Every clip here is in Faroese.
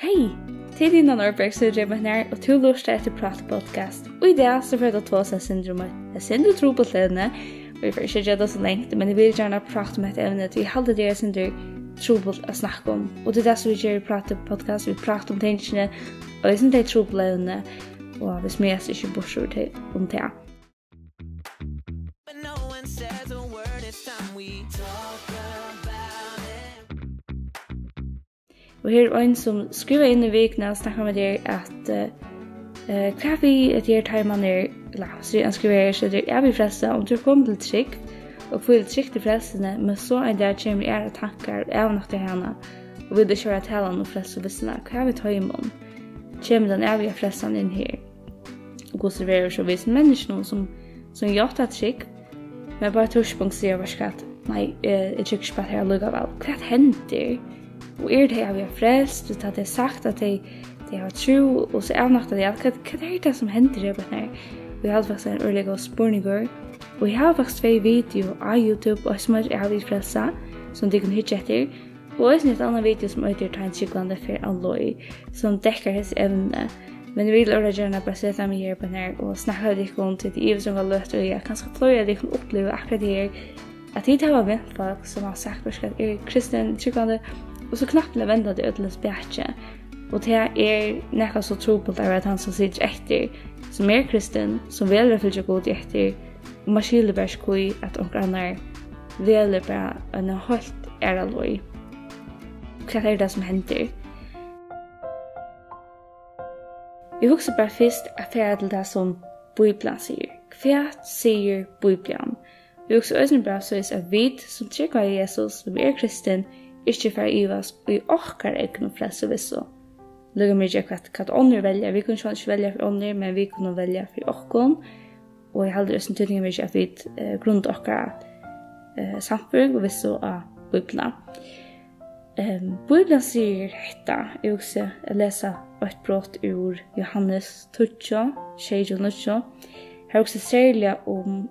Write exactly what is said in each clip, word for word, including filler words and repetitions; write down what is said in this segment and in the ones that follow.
Hey, tað er Lina Norberg, sum er dreipin her, og tú lurtar eftir Prata Podcast. Og í dag, so fer eg at tosa eitt sindur um eitt, eitt sindur trupult evni, og eg fari ikki at gera tað so langt, men eg vil gjarna prata um eitt evni, tí eg haldi, tað er eitt sindur trupult at snakka um. Og tað er tað, sum vit gera í Prata Podcast, vit prata um tingini, og eisini tey truplu evnini, og vit smæðast ikki burtur tey, um tað. But no one says a word, it's time we talk about it. Og her er ein, sum skrivaði inn í vikuni og snakkaði um tað her, at, eh, eh, hvat við at her teimum er, ella, so hann skrivar her, so tað er, er við frelsa, um tú er komin til trúgv, og hvílir trygt í frelsuni, men so ein dag kemur aðrar tankar og avnoktar hana, og vil ikki vera talan um frelsuvissuna, hvat við teimum? Kemur tann æviga frelsan inn her? Og hvussu verður so við hesum menniskjunum, sum, sum játta trúgv, men bara á eitt tíðspunkt siga, veitst tú hvat, nei, eh, eg trúgvi ikki á tað her allíkavæl. Hvat hendir? Og eru tey æviga frelst, tá tey sagt, at tey, tey hava trú, og so avnokta tey alt? Hvat, hvat er tað, sum hendir her, Bjørnar? Og eg haldi faktiskt, tað er ein øgiliga góður spurningur. Og eg havi faktiskt tvey video á YouTube, og sum eitur Ævig frelsa, sum tit kunnu hyggja eftir. Og eisini eitt annað video, sum eitur Tá ein trúgvandi fer av leið, sum dekkar hesi evni. Men eg vil ógvuliga gjarna bara seta meg her upp á hana og snakka við tykkum, tí eg ivist onga løtu í, at kanska fleiri av tykkum uppliva akkurát tað her, at tit hava vent fólk, sum hava sagt, veitst tú hvat, eg eri kristin, trúgvandi, og so knappliga venda tey øll tilbaki. Og tað er nakað so trupult at vera tann, sum situr eftir, sum er kristin, sum velur at fylgja Gudi eftir, og mann skilur bara ikki, hví at onkur annar velur bara eina heilt aðra leið. Hvat er tað, sum hendir? Eg hugsi bara fyrst at fara til tað, sum Bíblian sigur. Hvat sigur Bíblian? Eg hugsi eisini bara soleiðis, at vit, sum trúgva á Jesus, sum eru kristin, ikki fara at ivast í okkara egnu frelsuvissu. Líka mikið hvat, hvat onnur velja. Vit kunnu sjálvandi ikki velja fyri onnur, men vit kunnu velja fyri okkum. Og eg haldi eisini týdningarmikið, at vit, eh, grunda okkara, eh, sannføring og vissu á Bíbliuna. Ehm, Bíblian sigur hetta, eg hugsi at lesa eitt brot úr Jóhannes tíggju, sjey til níggju. Her hugsi eg serliga um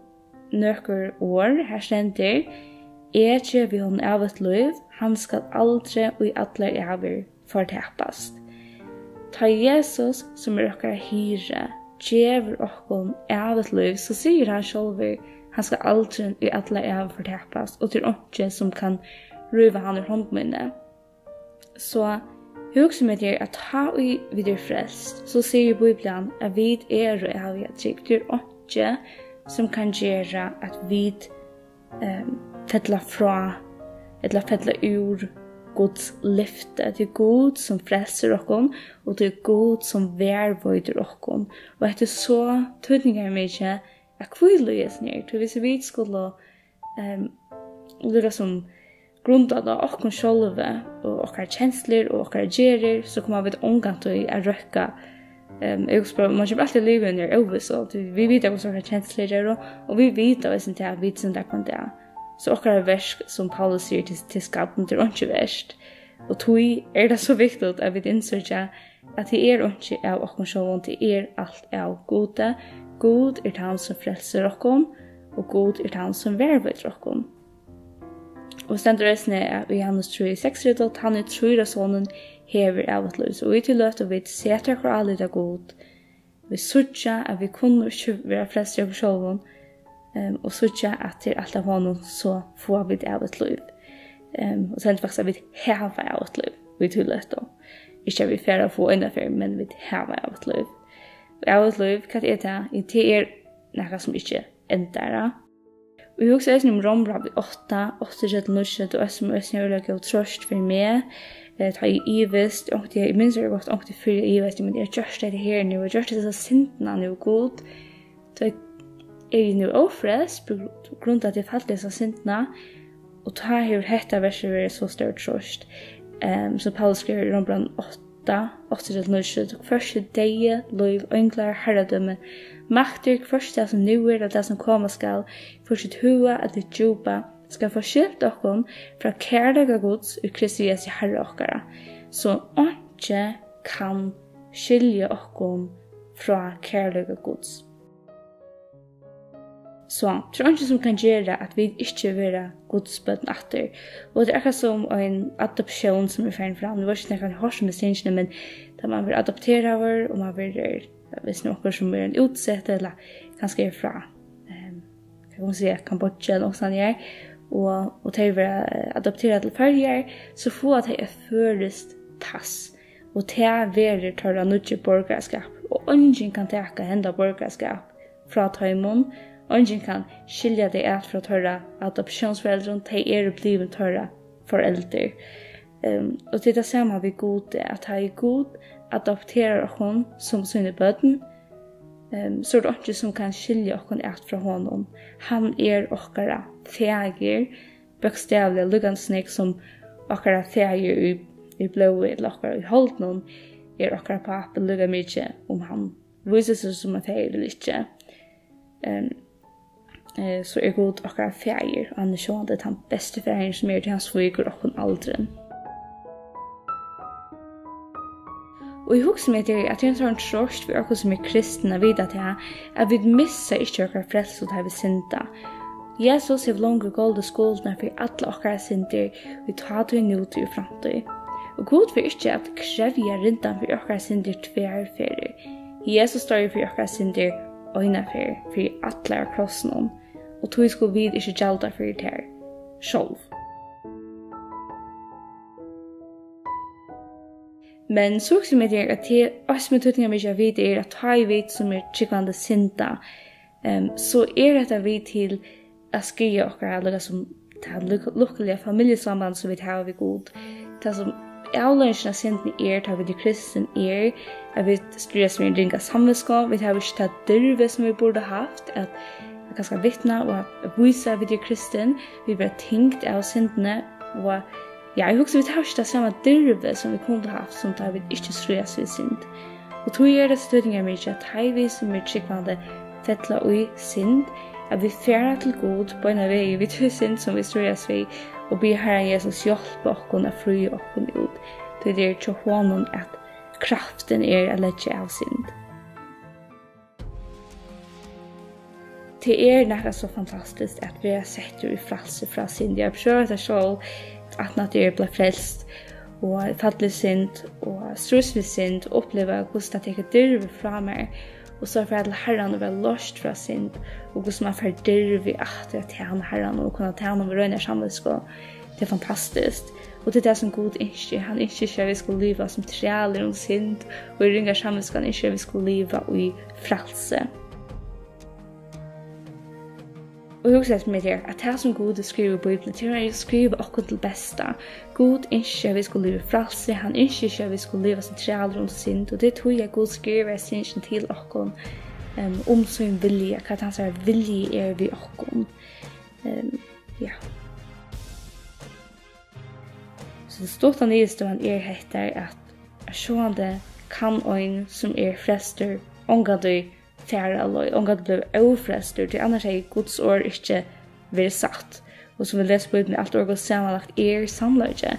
nøkur orð. Her stendur: "Eg gevi honum ævigt lív, hann skal aldri í allar ævir fortapast." Tá Jesus, sum er okkara hirði, gevur okkum ævigt lív, so sigur hann sjálvur: "Hann skal aldri í allar ævir fortapast, og tað er einki, sum kann ríva hann úr hond míni." So hugsi meg til, at tá ið vit eru frelst, so sigur Bíblian, at vit eru æviga trygg. Tað er einki, sum kann gera, at vit ehm, fella frá ella fella úr Guds lyfti. Tað er Gud, sum frelsir okkum, og tað er Gud, sum varðveitir okkum. Og hetta er so týdningarmikið at hvíla í hesum her. Tí hvis vit skulu, ehm, líka sum grunda á okkum sjálvi og okkara kenslur og okkara gerðir, so koma vit ongantíð at røkka. Ehm, eg hugsi bara, mann kemur altíð at liva í eini óvissu, og vit, vit vita, hvussu okkara kenslur eru, og vit vita eisini tað, at vit synda hvønn dag. So okkara verk, sum Paulus sigur, til, til skammdar, er einki vert. Og tí er tað so viktigt, at vit innsíggja, at tað er einki av okkum sjálvum, tað er alt av Gudi. Gud er tann, sum frelsir okkum, og Gud er tann, sum varðveitir okkum. Og stendur eisini í Jóhannes trý seksogtretivu: "Tann ið trýr á Sonin, hevur ævigt lív." So í tí løtu vit seta okkara álit á Gud, vit síggja, at vit kunnu ikki vera frelst í okkum sjálvum, ehm, og síggja, at tað er alt av honum, so fáa vit ævigt lív. Ehm, og stendur faktiskt, at vit hava ævigt lív í tí løtu. Ikki at vit fara at fáa eina ferð, men vit hava ævigt lív. Og ævigt lív, hvat er tað? Tað er nakað, sum ikki endar, ja. Og eg hugsi eisini um Rómbrævið átta, átta til níggju, og sum eisini er øgiliga góð trøst fyri meg, eh, tá eg ivist, onkuntíð, eg minnist, eg gott onkuntíð fyrr eg ivaðist, men eg havi gjørt hetta her nú, eg havi gjørt hesa syndina nú, Gud, tá eg eri nú ófrelst, på grund av at eg falli í hesa syndina, og tá hevur hetta versið verið so stór trøst, ehm, sum Paulus skrivar í Rómbrævið átta, átta til níggju: "Hvørki deyði, lív, einglar, harradømi, maktir, hvørki tað, sum nú er, ella tað, sum koma skal, hvørki hitt høga ella hitt djúpa, skal fáa skilt okkum frá kærleika Guds í Kristi Jesu Harra okkara." So einki kann skilja okkum frá kærleika Guds. So, tað er eingin, sum kann gera, at vit ikki verða Guds børn aftur. Og tað er akkurát sum ein adoptión, sum er farin fram. Nú var ikki nakran hoyrt um í stingini, men tá man verður adopteraður, og man verður, ja, viss nú onkur sum er ein útsett, ella kanska er frá, ehm, hvat kann man siga, Kambodja, ella okkurt sånt her, og, og tey verða, eh, adopterað til Føroyar, so fáa tey eitt føroyskt pass. Og tað verður teirra nýggi borgarskap, og eingin kann taka henda borgarskap frá teimum. Eingin kann skilja tey at frá teirra adoptiónsforeldrum, tey eru blivin teirra foreldur. Ehm, og tað er tað sama við Gudi, at tá ið Gud adopterar okkum sum síni børn, ehm, so er tað einki, sum kann skilja okkum at frá honum. Hann er okkara faðir, bókstavliga líka nógv sum okkara faðir í, í blóði, ella okkara í holdinum, er okkara pápi líka mikið, um hann vísir seg sum ein faðir ella ikki. Ehm, eh, so er Gud okkara faðir, og hann er sjálvandi tann besti faðirin sum er, tí hann svíkur okkum aldrin. Og eg hugsi meg til, at tað er ein sånn trøst fyri okkum sum er kristin at vita tað, at vit missa ikki okkara frelsu, tá vit synda. Jesus hevur longu goldið skuldina fyri allar okkara syndir í tátíð, nútíð og framtíð. Og Gud fer ikki at krevja rindan fyri okkara syndir tvær ferðir. Jesus doyði fyri okkara syndir eina ferð fyri allar á krossinum, og tí skulu vit ikki gjalda fyri tær sjálv. Men so hugsi eg meg til, at tað eisini, men týdningarmikið at vita er, at tá ið vit sum er trúgvandi synda, ehm, so er hetta við til at skaða okkara, líka sum tað luk-, lukkuliga familjusamband, sum vit hava við Gud. Tað, sum avleiðingin av syndini er, tá vit eru kristin, er, at vit stríðast við ein ringa samvitsku, vit hava ikki tað dirvi, sum vit burdu havt, at, at kanska vitna og at vísa, at vit eru kristin, vit verða tyngd av syndini, og at, ja, eg hugsi, vit hava ikki tað sama dirvi, sum vit kundu havt, sum tá vit ikki stríðast við synd. Og tí er tað so týdningarmikið, at tá ið vit sum eru trúgvandi fella í synd, at vit fara til Gud beinan vegin við tí synd, sum vit stríðast við, og biðja Harran Jesus hjálpa okkum at fría okkum út, tí tað er hjá honum, at kraftin er at leggja av synd. Tað er nakað so fantastiskt at vera settur í frælsi frá synd. Eg havi prøvað tað sjálv, aftan at eg bleiv frelst, og fallið í synd, og stríðst við synd, og upplivað, hvussu tað tekur dirvi frá mær, og so at fara til Harran og vera loyst frá synd, og hvussu man fær dirvi aftur at tæna Harran og kunna tæna við reinari samvitsku. Tað er fantastiskt. Og tað er tað, sum Gud ynskir. Hann ynskir ikki, at vit skulu liva sum trælir um synd og í ringari samvitsku. Hann ynskir, at vit skulu liva í frælsi. Og hugsa eftir meg her, at tað, sum Gud hevur skrivað í Bíbliuni, tað hevur hann jú skrivað okkum til besta. Gud ynskir, at vit skulu liva í frælsi. Hann ynskir ikki, at vit skulu liva sum trælir um synd. Og tað er tí, at Gud skrivar stingini til okkum, em, um sín vilja, hvat hansara vilji er við okkum. Em, ja. So tað stutta niðurstøðan er hetta, at, at sjálvandi kann ein, sum er frelstur, ongantíð fara av leið, ongantíð blíva ófrelstur, tí annars hevði Guds orð ikki verið satt. Og sum vit lesa í Bíbliuni, alt orð Guds samanlagt er sannleiki.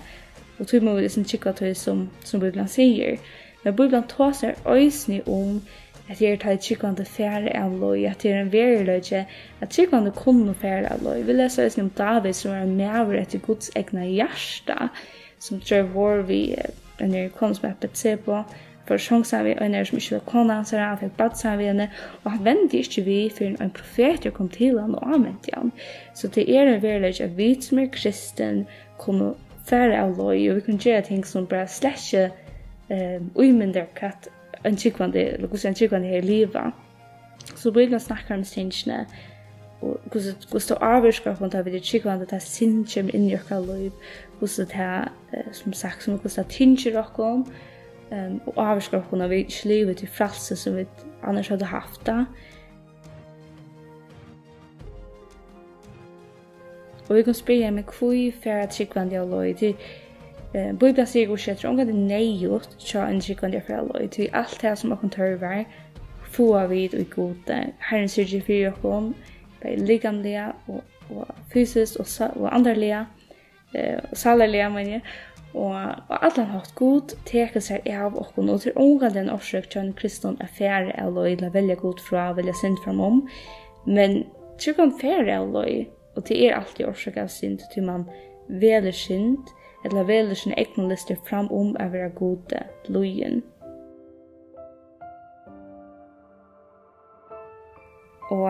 Og tí mugu vit eisini trúgva tí, sum, sum Bíblian sigur. Men Bíblian tosar eisini um, at her er tá ið trúgvandi fara av leið, at tað er ein veruleiki, at trúgvandi kunnu fara av leið. Vit lesa eisini um Dávid, sum var ein maður eftir Guds egna hjarta, sum drev vorð við, eh, eini konu, sum æt Batseba, fór í song saman við einari, sum ikki var kona hansara, hann fekk barn saman við henni, og hann vendi ikki við, fyrr enn ein profetur kom til hann og áminti hann. So tað er ein veruleiki, at vit, sum eru kristin, kunnu fara av leið, og vit kunnu gera ting, sum bara slett ikki, eh, ímynda, hvat ein trúgvandi, ella hvussu ein trúgvandi hevði livað. So Bíblian snakkar um tingini, og hvussu, hvussu tað ávirkar okkum, tá vit eru trúgvandi, tá synd kemur inn í okkara lív, hvussu tað, eh, sum sagt, sum hvussu tað tyngir okkum, ehm, og ávirkar okkum, at vit ikki liva í tí frælsi, sum vit annars høvdu havt tað. Og vit kunnu spyrja, men hví fara trúgvandi av leið? Tí, eh, Bíblian sigur, Gud setir ongantíð neyðugt hjá einum trúgvandi at fara av leið. Tí alt tað, sum okkum tørvar, fáa vit í Gudi. Harrin syrgir fyri okkum, bæði likamliga og, og fysiskt og sa-, og andarliga, eh, og sálarliga, meini eg. Og á allan hátt, Gud tekur sær av okkum, og tað er ongantíð ein orsøk hjá einum kristum at fara av leið, til at velja Gud frá, velja synd framum. Men Trúgvin fer av leið, og tað er altíð orsakað av synd, tí mann velur synd, ella velur sínar egnu lystir fram um at vera Gudi lýðin. Og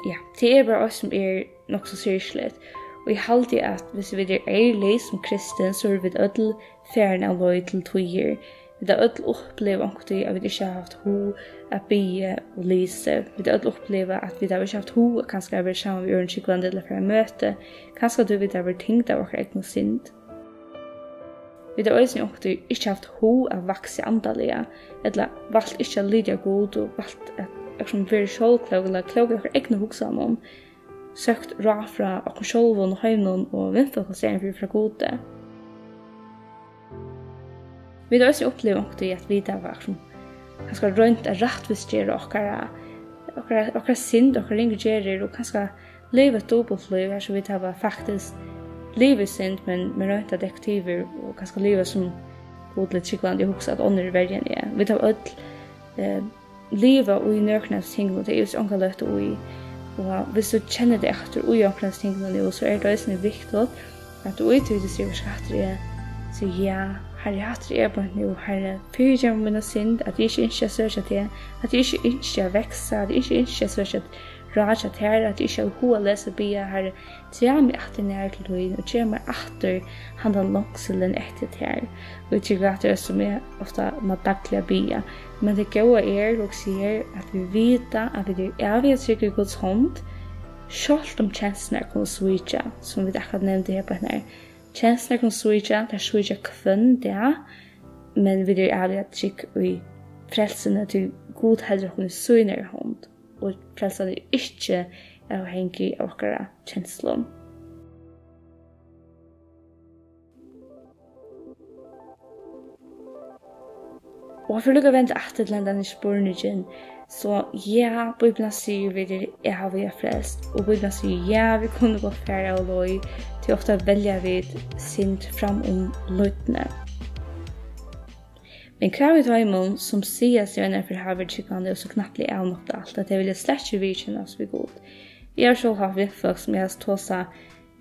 ja, tað er bara eitt, sum er nokk so syrgiligt. Og eg haldi, at viss vit eru ærlig sum kristin, so eru vit øll farin av leið til tíðir. Vit hava øll upplivað onkuntíð, at vit ikki hava havt hug at biðja og lisið. Vit hava øll upplivað, at vit hava ikki havt hug at kanska at vera saman við øðrum trúgvandi ella fara á møti. Kanska tí vit hava verið tyngd av okkara egnu synd. Vit hava eisini onkuntíð ikki havt hug at vaksa andaliga, ella valt ikki at lita Gud og valt at, at sum verið sjálvklók ella klók í okkara egnu hugsanum, søkt ráð frá okkum sjálvum og heiminum og vinfólk í staðin fyri frá Gudi. Vit hava eisini upplivað onkuntíð, at vit hava sum kanska roynt at rættvísgera okkara, okkara, okkara synd, okkara ringu gerðir og kanska liva eitt dupult lív, har sum vit hava faktiskt livað í synd, men, men roynt at dekka yvir og kanska liva sum gudliga trúgvandi og hugsa, at onnur eru verri enn eg. Vit hava øll, eh, livað í nøkrum av tingunum, tað er júst onga løtu í. Og viss tú kennir teg aftur í onkrum av tingunum nú, so er tað eisini viktigt, at tú í tí tú sigur, "Hatta er eg," sigur, "Ja, Harri, hatta er eg beint nú, Harri, fyrigev mær mína synd, at eg ikki ynski at søkja teg, at eg ikki ynski at vaksa, at eg ikki ynski at søkja ráð hjá tær, at eg ikki havi hug at lesa og biðja, Harri, drag meg aftur nær til tín og gev mær aftur handan longsulin eftir tær." Og eg trúgvi, at tað er, sum eg ofta má dagliga biðja. Men tað góða er, hugsi eg, at vit vita, at vit eru æviga trygg í Guds hond, sjálvt um kenslurnar kunnu svíkja, sum vit akkurát nevndu her beint nú. Kenslurnar kunnu svíkja, tær svíkja hvønn dag, men vit eru æviga trygg í frelsuni, tí Gud heldur okkum í sínari hond, og frelsan er ikki avhangig av okkara kenslum. Og fyri líka at venda aftur til hendan spurningin, so ja, Bíblian sigur, vit eru æviga frelst, og Bíblian sigur, ja, vit kunnu gott fara av leið, tí ofta velja vit synd fram um lýdni. Men hvat við teimum, sum siga seg einaferð hava verið trúgvandi og so knappliga avnoktað alt, at tey vilja slett ikki viðurkennast við Gud? Eg havi sjálv havt vinfólk, sum eg havi tosað,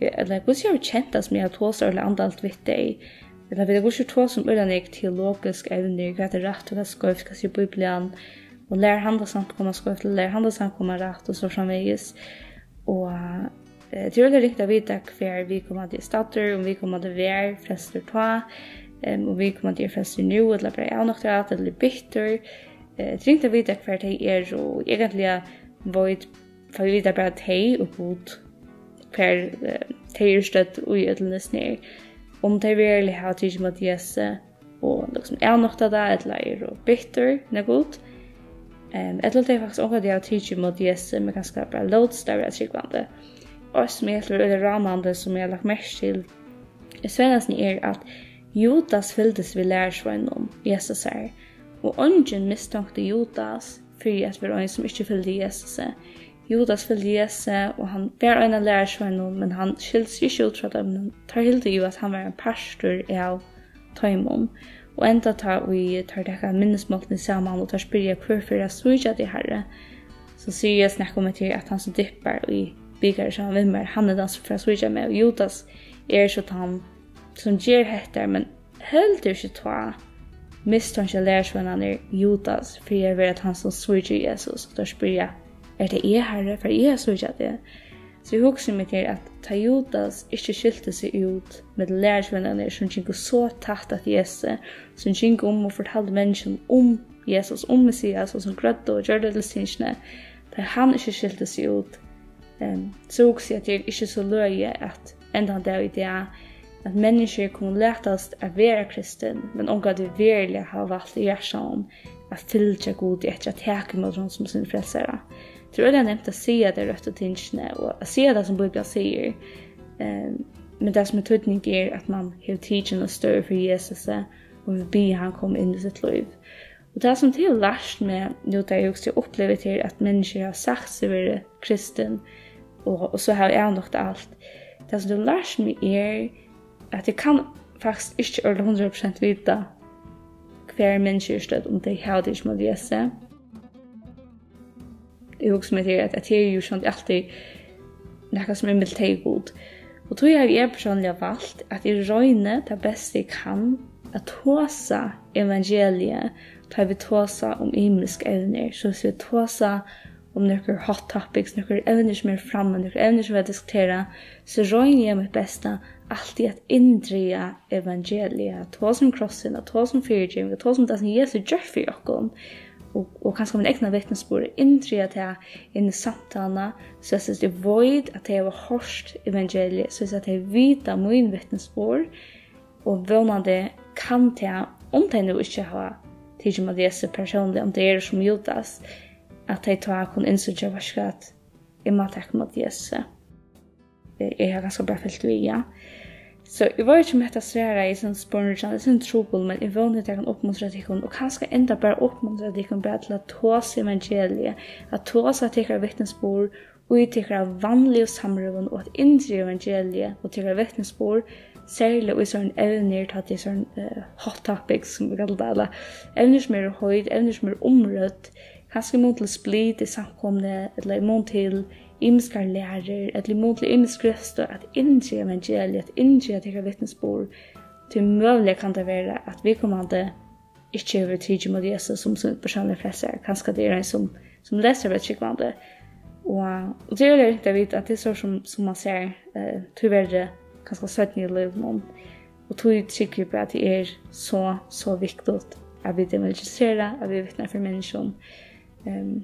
ella hvussu eg havi kent tað, sum eg havi tosað ordiliga andaligt við tey. Ella vit hava hvussu tosað um øgiliga nógv teologisk evnir, hvat er rætt og hvat er skeivt, hvat sigur Bíblian, og lær handa samkoma skeivt, ella lær handa samkoma rætt, og so framvegis. Og, eh, tað er øgiliga ringt at vita, hvar viðkomandi er staddur, um viðkomandi var frelstur tá, em, um viðkomandi er frelstur nú, ella bara avnoktar alt, ella er bittur. Eh, tað er ringt at vita, hvar tey eru, og eigentliga veit, for vit vita bara, at tey og Gud, hvar, eh, tey eru stødd í øllum hesum her, um tey veruliga hava tikið ímóti Jesusi og liksom avnoktað tað, ella eru bittur inn á Gud, em, ella tey faktiskt ongantíð hava tikið ímóti Jesusi, men kanska bara lótust at vera trúgvandi. Og eitt, sum eg helt var øgiliga rámandi, sum eg havi lagt merki til, í seinastu, er, at Judas fylgdist við lærisveinunum Jesusar, og eingin mistonkti Judas fyri at vera ein, sum ikki fylgdi Jesusi. Judas fylgdi Jesusi, og hann var ein av lærisveinunum, men hann skilti seg ikki út frá teimum. Teir hildu jú, at hann var ein partur av teimum. Og enda tá ið teir taka minnismáltíðina saman, og teir spyrja, "Hvør fer at svíkja teg, Harri?", so sigur Jesus nakað um, at hann sum dyppar í bikarið saman við mær, hann er tann, sum fer at svíkja meg. Og Judas er so tann, sum ger hetta, men heldur ikki tá mistonkja lærisveinarnir Judas fyri at vera tann, sum svíkir Jesus, og teir spyrja, "Er tað eg, Harri? Fari eg at svíkja teg?" So eg hugsi meg til, at tá Judas ikki skilti seg út millum lærisveinarnir, sum gingu so tætt at Jesusi, sum gingu um og fortaldu menniskjum um Jesus, um Messias, og sum grøddu og gjørdu tillitskenningina, tá hann ikki skilti seg út, em, so hugsi eg, at tað er ikki so løgið, at enn tann dag í dag, at menniskjur kunnu latast at vera kristin, men ongantíð veruliga hava valt í hjartanum at fylgja Gudi eftir at taka ímóti honum sum sín frelsara. Tað er øgiliga nemt at siga tey røttu tingini og at siga tað, sum Bíblian sigur, em, men tað, sum er týdning, er, at mann hevur tikið eina støðu fyri Jesusi og vil biðja hann koma inn í sítt lív. Og tað, sum tað hevur lært meg, nú tá eg hugsi og upplivi til, at menniskjur hava sagt seg vera kristin, og, og so hava avnoktað alt. Tað, sum tað hevur lært meg, er, at eg kann faktiskt ikki orðið hundrað prosent vita, hvar menniskjur eru stødd, um tey hava tikið ímóti Jesusi. Eg hugsi mær til, at, at her er jú sjálvandi altíð nakað, sum er millum tey og Gud. Og tí havi eg persónliga valt, at eg royni tað besta, eg kann, at tosa evangeliið, tá vit tosa um ymisk evnir. So, hvis vit tosa um nøkur hot topics, nøkur evnir, sum eru frammi, nøkur evnir, sum vit diskutera, so royni eg mítt besta altíð at inndraga evangeliið, at tosa um krossin, at tosa um fyrigeving, at tosa um tað, sum Jesus gjørdi fyri okkum, og, og kanska mín egna vitnisburð, inndraga tað inn í samtaluna, so at eg veit, at tey hava hoyrt evangeliið, so at tey vita mín vitnisburð, og vónandi kann tað, um tey nú ikki hava tikið ímóti Jesusi persónliga, um tey eru sum Judas, at tey tá kunnu innsíggja, veitst tú hvat, eg má taka ímóti Jesusi. Eg, eg havi kanska bara fylgt við, ja. So eg veit ikki, um hetta svarar í sin spurning, ella er sin trupul, men eg vóni, at tað kann uppmuntra tykkum, og kanska enda bara uppmuntra tykkum bara til at tosa evangeliið, at tosa tykkara vitnisburð í tykkara vanligu samrøðum, og at inndraga evangeliið og tykkara vitnisburð, serliga í sovorðnum evnum, tá tað er sovorðin, eh, hot topics, sum vit kalla tað, ella evnir, sum eru heit, evnir, sum eru umrødd, kanska í mun til split í samkomuni, ella í mun til ymiskar lærur, ella í mun til ymisk skriftstøð, at inndraga evangeliið, at inndraga tykkara vitnisburð, tí møguliga kann tað vera, at viðkomandi ikki hevur tikið ímóti Jesusi sum sín persónliga frelsara. Kanska tað er ein, sum, sum lesur at vera trúgvandi. Og, og tað er ringt at vita, at tað er so, sum, sum man sær, eh, tíverri, kanska seinni í lívinum. Og tí trúgvi eg bara, at tað er so, so viktigt, at vit evangelisera, at vit vitna fyri menniskjum, ehm,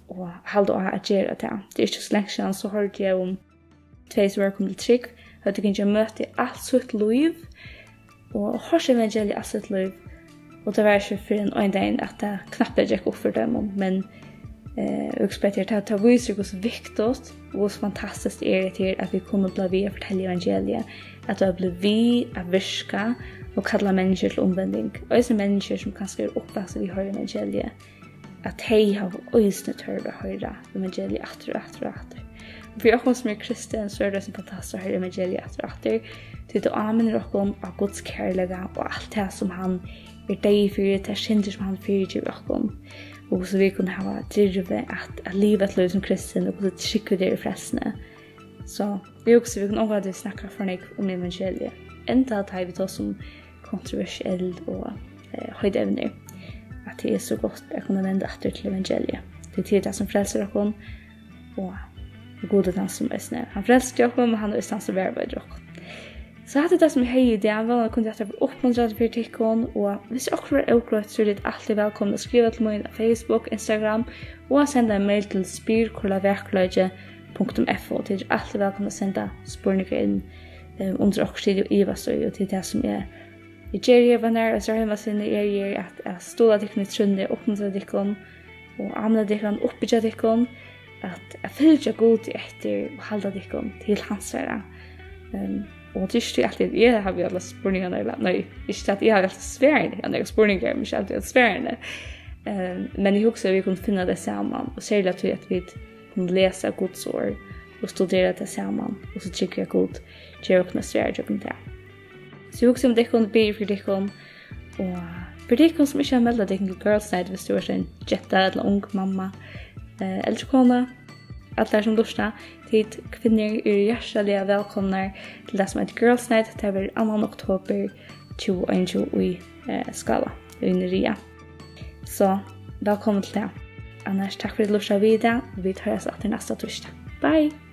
og halda á at gera tað. Tað er ikki so langt síðan, so hoyrdi eg um tvey, sum vóru komin til trúgv, høvdu gingið á møti alt sítt lív, og hoyrt evangeliið alt sítt lív. Og tað var ikki fyrr enn ein dagin, at tað knappliga gekk upp fyri teimum, men, eh, hugsa betur, tað, tað vísir, hvussu viktigt og hvussu fantastiskt er hetta her, at vit kunnu blíva við at fortelja evangeliið, at vit blíva við at virka og kalla menniskju til umvending. Eisini menniskju, sum kanska eru uppvaksin við at hoyra evangeliið, at tey hava eisini tørv at hoyra evangeliið aftur og aftur og aftur. Og fyri okkum, sum eru kristin, so er tað eisini fantastiskt at hoyra evangeliið aftur og aftur, tí tað áminnir okkum á Guds kærleika og alt tað, sum hann er deyður fyri, tær syndir, sum hann fyrigevur okkum, og hvussu vit kunnu hava dirvi at, at liva eitt lív sum kristin, og hvussu trygg vit eru í frelsuni. So eg hugsi, vit kunnu ongantíð snakka for nógv um evangeliið, enntá tá ið vit tosa um kontroversiell og, eh, heit evnir, at tað er so gott at kunna venda aftur til evangeliið. Tí tað er tað, sum frelsir okkum, og Gud er tann, sum eisini, hann frelsti okkum, og hann er eisini tann, sum varðveitir okkum. So hatta er tað, sum eg hevði í dag. Vónandi kundi hatta verið uppmuntrandi fyri tykkum, og hvis okkurt var ógreitt, so eru tit altíð vælkomin at skriva til mín á Facebook, Instagram, og at senda ein mail til spyr kurla vakurleiki punktum f o. Tit eru altíð vælkomin at senda spurningar inn, eh, um tað er okkurt, tit ivast í, og tað er tað, sum eg, eg geri her á hesari heimasíðuni, eg eri at, at stuðla tykkum í trúnni, uppmuntra tykkum, og áminna tykkum, uppbyggja tykkum, at, at fylgja Gudi eftir og halda tykkum til hansara. Ehm, og tað er ikki altíð, at eg havi allar spurningarnar, ella, nei, ikki at eg havi allar svarini, eg havi spurningar, men ikki altíð at svarini. Ehm, men eg hugsi, at vit kunnu finna tey saman, og serliga tí, at vit kunnu lesa Guds orð og studera tað saman, og so trúgvi eg, at Gud ger okkum eitt svar gjøgnum tað. So eg hugsi, um tykkum, biði fyri tykkum, og fyri tykkum, sum ikki hava meldað tykkum til Girls Night, hvis tú ert ein genta ella ung mamma, eh, eldri kona, allar, sum lurta, tit kvinnur eru hjartaliga vælkomnar til tað, sum eitur Girls Night. Tað verður annan oktober tjúgu einogtjúgu í, eh, Skála, í Niðria. So, vælkomin til tað. Annars, takk fyri at lurta við í dag, og vit hoyrast aftur næsta týsdag. Bye!